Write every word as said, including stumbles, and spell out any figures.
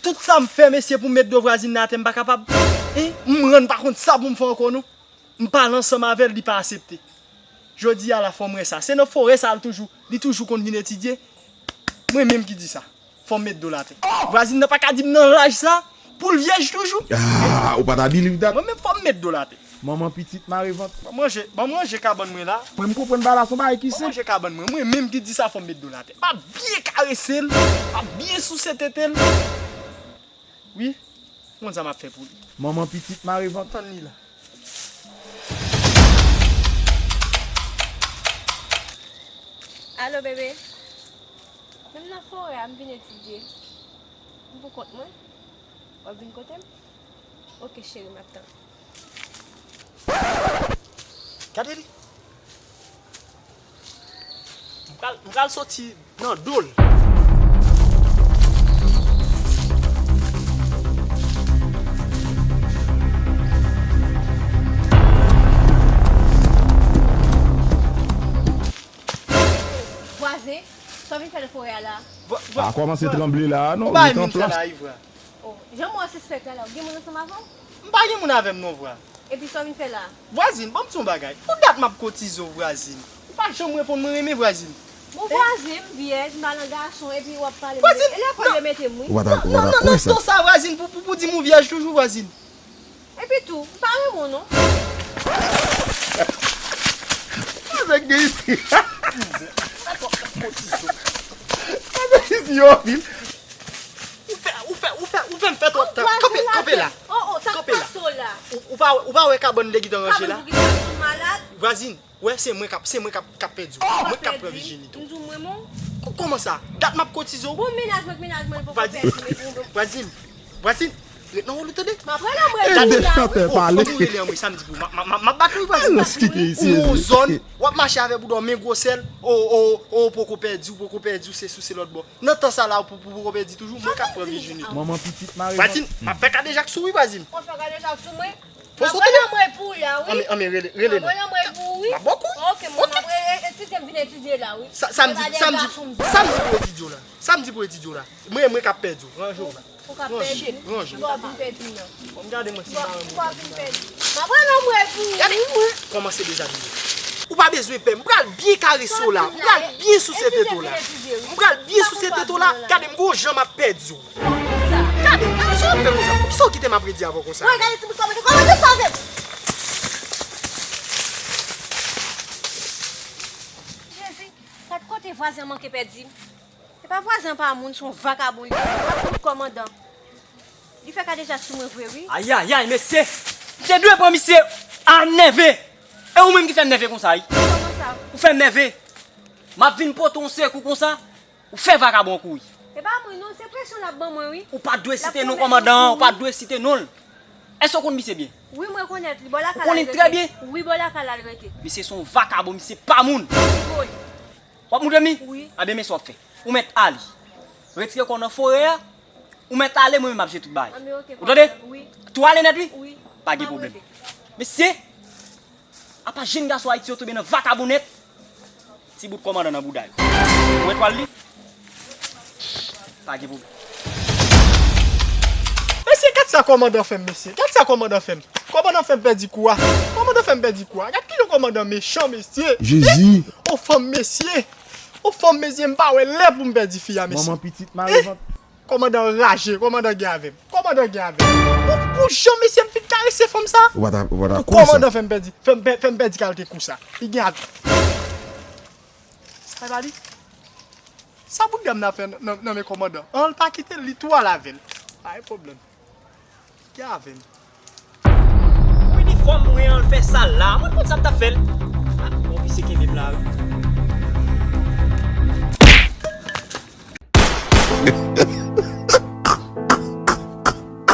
Tout sa m fè, mesye, pou m met do vwazin nan atè, m pa kapab. Hein? M rann pa kont sa pou m fè ankò, non. M pale ansanm avè l, li pa aksepte. Jodi a la, fò m wè sa. Se nan forè sa l toujou, li toujou konn vin etidye. Mwen menm ki di sa. Fò m met do l atè. Vwazin nan pa ka di m nan laj sa, pou l vyèj toujou. Ah, ou pa ta believe that? Mwen menm fò m met do l atè. Manman pitit mare vant. Ban m ranje, ban m ranje kabann mwen la. Mwen m konprann bagay la se yon bagay ki senp. Ban m ranje kabann mwen. Mwen menm ki di sa fò m met do l atè. M ap byen karese l. M ap byen souse tete l. Wi. M konn sa m ap fè pou li. Manman pitit mare vant. Tann li la. Alo, bebe. Menm nan forè a, m vin etidye. M pou kont mwen. W ap vin kote m? Oke, cheri, m ap tann. Gade li. M pral, m pral soti nan do l. Vwazen, sa w vin fè nan forè a la? Vwa-, vwa-, a kòmanse vwa-, tranble la, non, ou bay ret an moun sa plas. La, wi, vwa. Oh, jan mwen sispèk la, la, ou gen moun ansanm avè w? M pa gen moun avè m non, vwa. Epi sa w vin fè la? Vwazin, ban m di w yon bagay. Pou dat m ap kotize w, vwazin. Ou pa janm reponn mwen renmen, vwazin. Bon, vwazin, m vyèj, m pa nan gason, epi w ap pale m. Vwazin, e lekòl yo mete m, wi. Ou pa ta, ou pa ta kwè sa. Nan, nan, nan, nan ton sa, vwazin, pou, pou, pou di m ou vyèj toujou, vwazin. Epi tou, m pa renmen w non. Avèk de isi. Avèk isi yo anpil. Ou fè, ou fè, ou fè, ou fè m fè twòp tan. Kanpe, kanpe la. Oh, oh, sa k pase w la? Ou, ou pa, ou pa wè kabann de ki t an ranje la? Kabann pou ki sa? Ou malad? Vwazin, wè se mwen k ap, se mwen k ap, k ap pèdi w. Mwen k ap pran vijinite w. M di w mwen menm. Kò-, kòman sa? Dat m ap kotize w. Bon, mennaj mwen, mennaj mwen, li poko pèdi, men bon. Vwazin, vwazin, ret nan wòl ou tande. M ap rele anmwey la, wi. Fò m rele anmwey, sa m di pou w. M ap, m ap, m ap bat ou, vwazin. Ou nan yon zòn, w ap mache avè bouda w, men gwosè l, o, o, o, poko pèdi w, poko pèdi w, se sou, se lòt bò. Nan tan sa la, ou pou, pou, poko pèdi toujou, mwen k ap pran vijinite w. Manman pitit mare. Vwazin, m ap fè kadejak sou ou, wi, vwazin. Ou ap fè kadejak sou mwen? Fò sot tande. Mwen anmwey pou w la, wi. Anmwey, anmey, rele, rele mwen. Mwen anmwey pou w, wi. M ap ba w kou. Ok, mwen ap etidye, m vin etidye la, wi. Sa, sa m di, sa m di, sa m di pou etidye w la. Sa m di pou etidye w la. Mwen, mwen k ap pèdi w. Ranje w la. Ou ka pèdi. Ranje, ranje. Ou ka vin pèdi m nan. Bon, gade mwen si m pa renmen w. Ou ka vin pèdi. M ap rele anmwey pou w, wi. Gade, kòmanse dezabiye. Ou pa bezwen pè. M pral byen karese w la. M pral byen souse tete w la. M pral byen souse tete w la. Gade m gon jan m ap pèdi w. Gade, sa w ap fè konsa? Poukisa w kite m ap redi avè w konsa? Mwen gade ti bout kòmante, kòmante sa avè m. Jezi, gad kote vwazen an manke pèdi m. Se pa vwazen an pa moun, se yon vakabon li ye. Se pa ti bout kòmandan. Li fè kadejak sou mwen vre, wi. Ayayay, mesye! M te dwe pran misye a nève. E ou menm ki fè m nève konsa, wi. Kòman sa? Ou fè m nève. M ap vin pote yon sekou konsa. Ou fè vakabon kouri. E pa mwen non, se presyon l ap ban mwen wi. Ou pa dwe site non kòmandan an, ou pa dwe site non l. Èske w konn misye byen? Wi, mwen konèt li. Bò lakay la l rete. Ou konnen l trè byen? Wi, bò lakay la l rete. Misye se yon vakabon, misye pa moun. Wi. W ap montre m li? Wi. Anben, men sa w ap fè. Ou mèt ale. Retire kò w nan forè a. Ou mèt ale, mwen menm m ap jere tout bagay. Anben, ok, ou tande? Wi. Tou ale nèt wi? Wi. Pa gen pwoblèm. Mesye, apa jenn gason Ayiti yo tonbe nan vakabonnèt? Ti bout kòmandan nan bouda yo. Ou wè twal li? Pa gen pwoblèm. Mesye, gad sa kòmandan fè m, mesye. Gad sa kòmandan fè m. Kòmandan fè m pèdi kou a. Kòmandan fè m pèdi kou a. Gad kijan kòmandan mechan, mesye. Jezi. Yon fanm, mesye. Yon fanm, mesye, m pa wè lè pou m pèdi fi a, mesye. Manman pitit mare vant. Kòmandan raje, kòmandan gen avè m. Kòmandan gen avè m. Pou, pou jan mesye m fin karese fanm sa. Ou pa ta, ou pa ta kwè sa. Pou kòmandan fè m pèdi, fè m pè-, fè m pèdi kalite kou sa. Li gen avè m. Sa pa li? Sa bout dam nan fè nan, nan, nan men kòmandan? An, l pa kite l, li tou al avè l. Pa gen pwoblèm. Gen avè m. Pou inifòm mwen an, l fè sa la. Mwen konn sa m t ap fè l.